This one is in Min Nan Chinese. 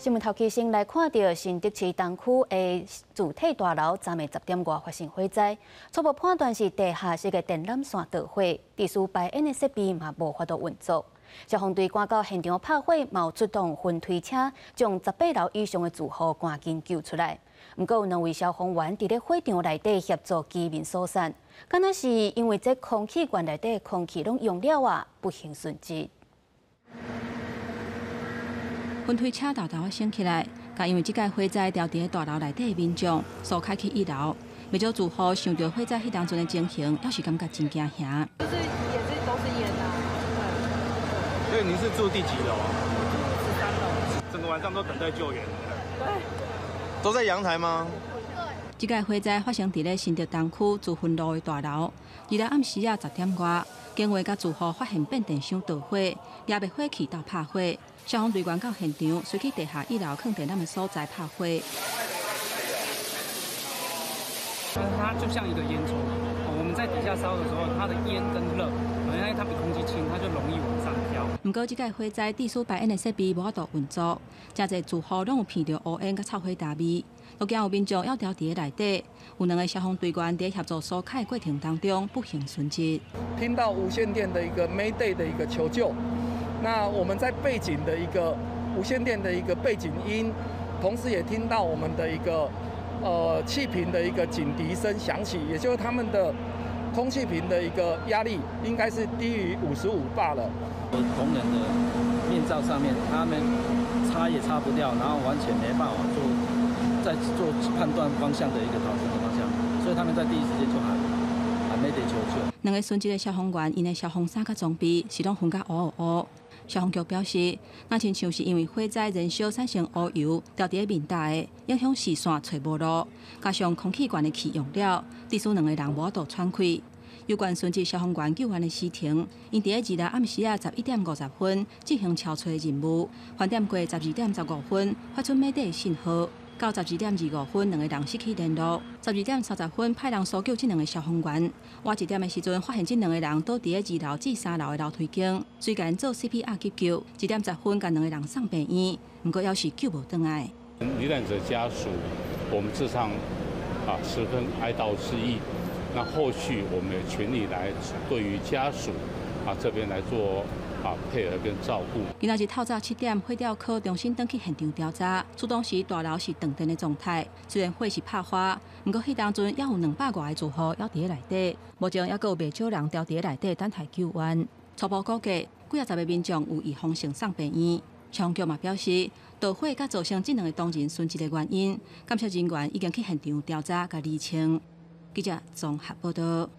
新聞頭期先來看著新竹市東區的住宅大樓，昨暝10點外發生火災，初步判斷是地下室的電纜線著火，致使排煙的設備嘛無法度運作。消防隊趕到現場拍火，嘛有出動雲推車，將18樓以上的住戶趕緊救出來。毋過有兩位消防員佇咧火場內底協助居民疏散，敢若是因為這空氣罐內底的空氣攏用了啊，不幸殉職。雲推車沓沓仔升起來，共因為這擺火災牢佇大樓內底的民眾疏開去一樓，袂少住戶想著火災彼當陣的情形，猶是感覺真驚嚇。就是也是都是煙啊，對。所以您是住第幾樓啊？13樓。整個晚上都等待救援。對。都在陽台嗎？這擺火災發生佇咧新竹東區慈芬路的大樓，二六暗時仔10點外，警衛佮住戶發現變電箱著火，也滅火器鬥拍火，消防隊員到現場，隨去地下一樓囥電纜的所在拍火。它就像一個煙囪，我們在底下燒的時候，它的煙跟熱，因為它比空氣輕，它就容易往上飄。毋過，這擺火災致使排煙的設備無法度運作，誠濟住戶攏有鼻著烏煙佮臭火焦味，都驚有民眾猶牢佇咧內底。有兩个消防隊員佇協助疏開的過程當中，不幸殉職。聽到無線電的一個 Mayday 的一個求救，那我們在背景的一個無線電的一個背景音，同時也聽到我們的一個氣瓶的一個警笛聲響起，也就是他們的空氣瓶的一個壓力應該是低於55巴了。同仁的面罩上面，他們擦也擦不掉，然後完全沒辦法做在做判斷方向的一個逃生的方向，所以他們在第一時間就喊喊 Mayday 求救。兩个殉職的消防員，𪜶的消防衫佮裝備是攏熏甲烏烏烏。消防局表示，若親像是因為火災燃燒產生烏油，牢佇咧面罩的，影響視線揣無路，加上空氣罐的氣用了，致使兩个人無法度喘氣。有關殉職消防員救援的時程，𪜶佇咧二六暗時仔11點50分進行抄揣任務，盤點過12點15分發出 Mayday 信號，到12點25分兩个人失去聯絡。12點30分派人搜救這兩个消防員，晚一點的時陣發現這兩个人倒佇咧2樓至3樓的樓梯間，隨共做 CPR 急救。1點10分共兩个人送病院，毋過猶是救無轉來。罹難者家屬，我們致上十分哀悼之意。那後續我們也全力來對於家屬這邊來做配合跟照顧。今仔日透早7點，火調科重新轉去現場調查，出動時大樓是斷電的狀態，雖然火是拍花，毋過彼當陣猶有200外个住戶猶佇咧內底，目前猶閣有袂少人牢佇咧內底等待救援。初步估計，幾仔十个民眾有預防性送病院。消防局嘛表示，著火佮造成這兩个同仁殉職的原因，鑑識人員已經去現場調查佮釐清。記者綜合報導。